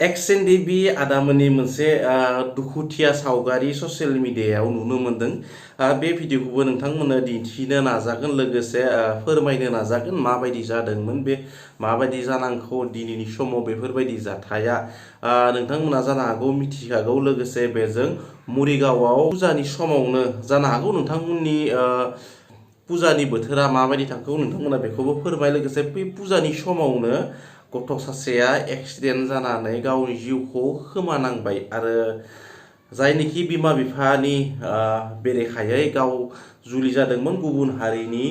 एक्स एनडिबि आदामोननि मोनसे दुखुथिया सावगारि ससियेल मिडियायाव नुनो मोनदों। बे भिडिअखौबो नोंथांमोननो दिन्थिनो नाजागोन, लोगोसे फोरमायनो नाजागोन माबायदि जादोंमोन, बे माबायदि जानांगौ दिनैनि समाव बेफोरबायदि जाथाया। नोंथांमोना जानो हागौ मिथिखागौ, लोगोसे बेजों मरिगावआव फुजानि समावनो जानो हागौ नोंथांमोननि फुजानि बोथोरा माबायदि थांखौ नोंथांमोना बेखौबो फोरमाय। लोगोसे बे फुजानि समावनो गथ' सासेया एक्सिडेन्ट जानानै गावनि जिउखौ खोमानांबाय आरो जायनिखि बिमा बिफानि बेरेखायै गाव जुलि जादोंमोन गुबुन हारिनि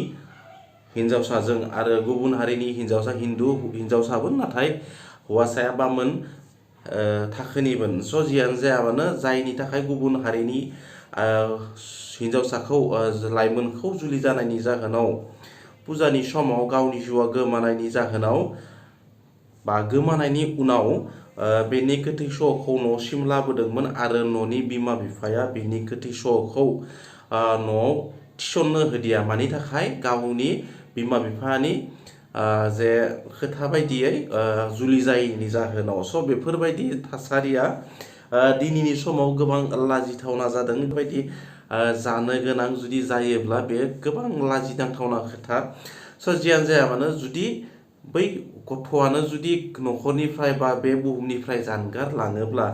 हिन्जावसाजों, आरो गुबुन हारिनि हिन्जावसा हिन्दु हिन्जावसामोन, नाथाय हौवासाया बामोन थाखोनिमोन। स' जियानो जायामानो जायनि थाखाय गुबुन हारिनि हिन्जावसाखौ लाइमोनखौ जुलि जानायनि जाहोनाव फुजानि समाव गावनि जिउआ गोमानायनि जाहोनाव बा गोमानायनि उनाव बेनि गोथै सह'खौ न'सिम लाबोदोंमोन आरो न'नि बिमा बिफाया बेनि गोथै सह'खौ न'आव थिसननो होदिया। मानि थाखाय? गावनि बिमा बिफानि जे खोथा बायदियै जुलि जायैनि जाहोनाव। स' बेफोरबायदि थासारिया दिनैनि समाव गोबां लाजिथावना जादों। बेबायदि जानो गोनां जुदि जायोब्ला बे गोबां लाजिनांथावना खोथा। स' जियानो जाया मानो, जुदि बै गथ'आनो जुदि न'खरनिफ्राय बा बे बुहुमनिफ्राय जानगार लाङोब्ला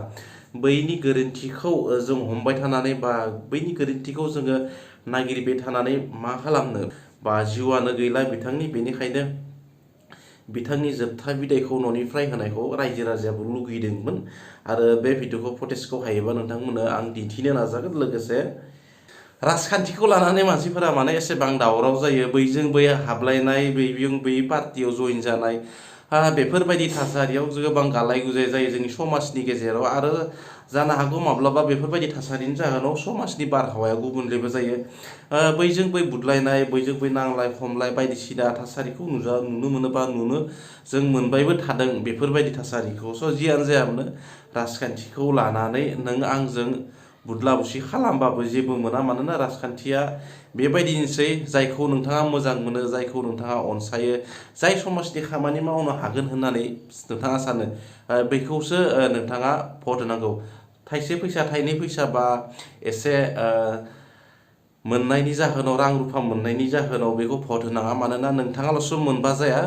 बैनि गोरोन्थिखौ जों हमबाय थानानै बा बैनि गोरोन्थिखौ जोङो नागिरबाय थानानै मा खालामनो, बा जिउआनो गैला बिथांनि। बेनिखायनो बिथांनि जोबथा बिदायखौ न'निफ्राय होनायखौ रायजो राजायाबो लुगैदोंमोन। आरो बे भिडिअखौ फटेजखौ हायोबा नोंथांमोननो आं दिन्थिनो नाजागोन। लोगोसे राजखान्थिखौ लानानै मानसिफोरा माने एसेबां दावराव जायो, बैजों बै हाबलायनाय, बैजों बै पार्टियाव जइन जानाय, बेफोरबायदि थासारियाव गोबां गालाय गुजाय जायो जोंनि समाजनि गेजेराव। आरो जानो हागौ माब्लाबा बेफोरबायदि थासारिनि जाहोनाव समाजनि बारहावाया गुबुनलेबो जायो। बैजों बै बुदलायनाय, बैजों बै नांलाय खमलाय बायदिसिना थासारिखौ नुनो मोनो बा जों मोनबायबो थादों बेफोरबायदि थासारिखौ। स' जियानो जायामानो राजखान्थिखौ लानानै नों आंजों बुदला बुसि खालामबाबो जेबो मोना। मानोना राजखान्थिया बेबायदिनोसै, जायखौ नोंथाङा मोजां मोनो, जायखौ नोंथाङा अनसायो, जाय समाजनि खामानि मावनो हागोन होननानै नोंथाङा सानो, बेखौसो नोंथाङा भट होनांगौ। थाइसे फैसा, थाइनै फैसा बा एसे मोननायनि जाहोनाव, रां रुफा मोननायनि जाहोनाव बेखौ भट होनाङा। मानोना नोंथाङाल'सो मोनबा जाया,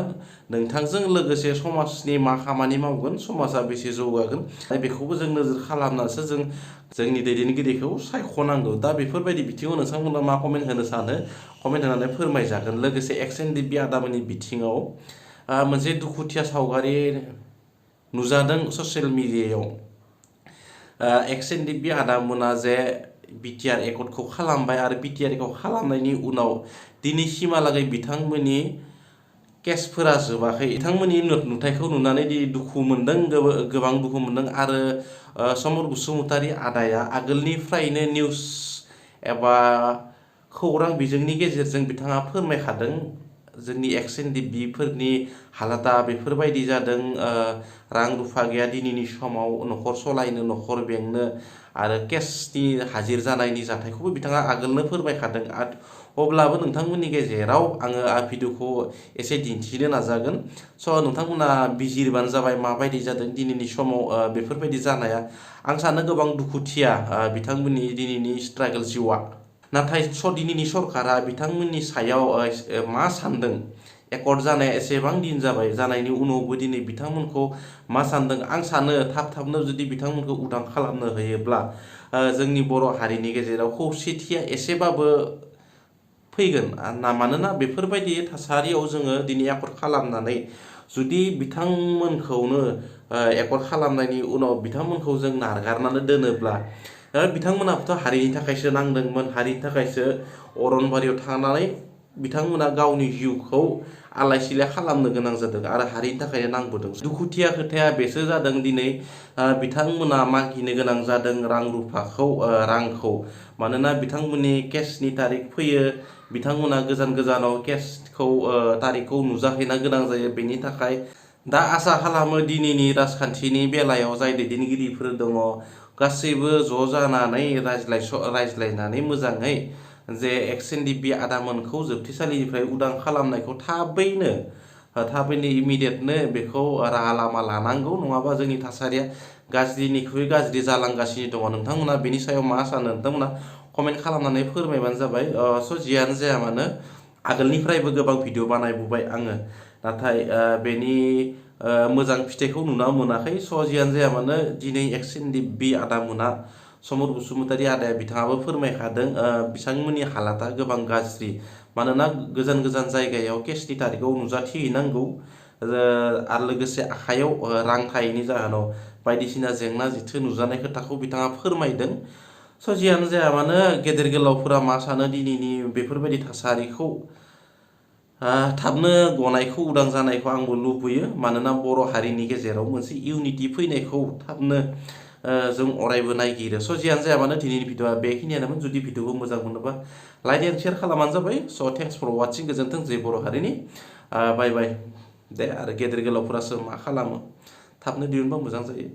नोंथांजों लोगोसे समाजनि मा खामानि मावगोन, समाजा बेसे जौगागोन, बेखौबो जों नोजोर खालामनासो जों जोंनि दैदेनगिरिखौ सायख'नांगौ। दा बेफोरबायदि बिथिङाव नोंथांमोना मा कमेन्ट होनो सानो, कमेन्ट होनानै फोरमायजागोन। लोगोसे एक्स एनडिबि आदामोननि बिथिङाव मोनसे दुखुथिया सावगारि नुजादों ससियेल मिडियायाव। एक्स एनडिबि आदामोना जे बिटिआर एकर्डखौ खालामबाय आरो बिटिआर एकर्ड खालामनायनि उनाव दिनैसिमहालागै बिथांमोननि केसफोरा जोबाखै। बिथांमोननि नुथायखौ नुनानै दुखु मोनदों, गोबां दुखु मोनदों। आरो समर बसुमतारी आदाया आगोलनिफ्रायनो निउस एबा खौरां बिजोंनि गेजेरजों बिथाङा फोरमायखादों जोंनि एक्स एनडिबिफोरनि हालोदा बेफोरबायदि जादों, रां रुफा गैया दिनैनि समाव न'खर सलायनो, न'खर बेंनो, आरो केसनि हाजिर जानायनि जाथायखौबो बिथाङा आगोलनो फोरमायखादों। अब्लाबो नोंथांमोननि गेजेराव आङो भिडिअखौ एसे दिन्थिनो नाजागोन। स' नोंथांमोना बिजिरबानो जाबाय माबायदि जादों दिनैनि समाव बेफोरबायदि जानाया। आं सानो गोबां दुखुथिया बिथांमोननि दिनैनि स्ट्रागल जिउआ। नाथाय दिनैनि सरकारा बिथांमोननि सायाव मा सानदों, एकर्ड जानाया एसेबां दिन जाबाय, जानायनि उनावबो दिनै बिथांमोनखौ मा सानदों। आं सानो थाबनो जुदि बिथांमोनखौ उदां खालामनो होयोब्ला जोंनि बर' हारिनि गेजेराव खौसेथिया एसेबाबो फैगोन। मानोना बेफोरबायदि थासारियाव जोङो दिनै एकर्ड खालामनानै जुदि बिथांमोनखौनो एकर्ड खालामनायनि उनाव बिथांमोनखौ जों नारगारनानै दोनोब्ला, बिथांमोनाबोथ' हारिनि थाखायसो नांदोंमोन, हारिनि थाखायसो अरनबारियाव थांनानै बिथांमोना गावनि जिउखौ आलाय सिलाय खालामनो गोनां जादों आरो हारिनि थाखायनो नांबोदों। दुखुथिया खोथाया बेसो जादों दिनै बिथांमोना मागिनो गोनां जादों रांखौ। मानोना बिथांमोननि केसनि तारिख फैयो, बिथांमोना गोजान गोजानाव केसखौ तारिखखौ नुजाहैनो गोनां जायो। बेनि थाखाय दा आसा खालामो दिनैनि राजखान्थिनि बेलायाव जाय दैदेनगिरिफोर दङ, गासैबो ज' जानानै रायज्लायनानै मोजाङै जे एक्स एनडिबि आदामोनखौ जोबथेसालिनिफ्राय उदां खालामनायखौ थाबैनो थाबैनो इमिडियेटनो बेखौ राहा लामा लानांगौ, नङाबा जोंनि थासारिया गाज्रिनिख्रुइ गाज्रि जालांगासिनो दङ। नोंथांमोना बेनि सायाव मा सानो नोंथांमोना कमेन्ट खालामनानै फोरमायबानो जाबाय। स' जियानो जाया मानो आगोलनिफ्रायबो गोबां भिडिअ बानायबोबाय आङो, नाथाय बेनि मोजां फिथाइखौ नुना मोनाखै। स' जियानो जाया मानो दिनै एक्सएनडि बि आदामोना समर बसुमतारी आदाया बिथाङाबो फोरमायखादों बिथांमोननि हालादा गोबां गाज्रि, मानोना गोजान गोजान जायगायाव केसनि तारिखाव नुजाथिहैनांगौ आरो लोगोसे आखाइयाव रां थायैनि जाहोनाव बायदिसिना जेंना जेथो नुजानाय खोथाखौ बिथाङा फोरमायदों। स' जियानो जाया मानो गेदेर गोलावफोरा मा सानो दिनैनि बेफोरबायदि थासारिखौ थाबनो गनायखौ उदां जानायखौ आंबो लुबैयो, मानोना बर' हारिनि गेजेराव मोनसे इउनिटि फैनायखौ थाबनो जों अरायबो नायगिरो। स' जियानो जाया मानो दिनैनि भिडिअआ बेखिनियानोमोन। जुदि भिडिअखौ मोजां मोनोबा लाइक एन्ड शेयार खालामबानो जाबाय। स' थेंक्स फर वाचिं, गोजोन्थों जै बर' हारिनि। बाय बाय दे। आरो गेदेर गोलावफोरासो मा खालामो थाबनो दिहुनबा मोजां जायो।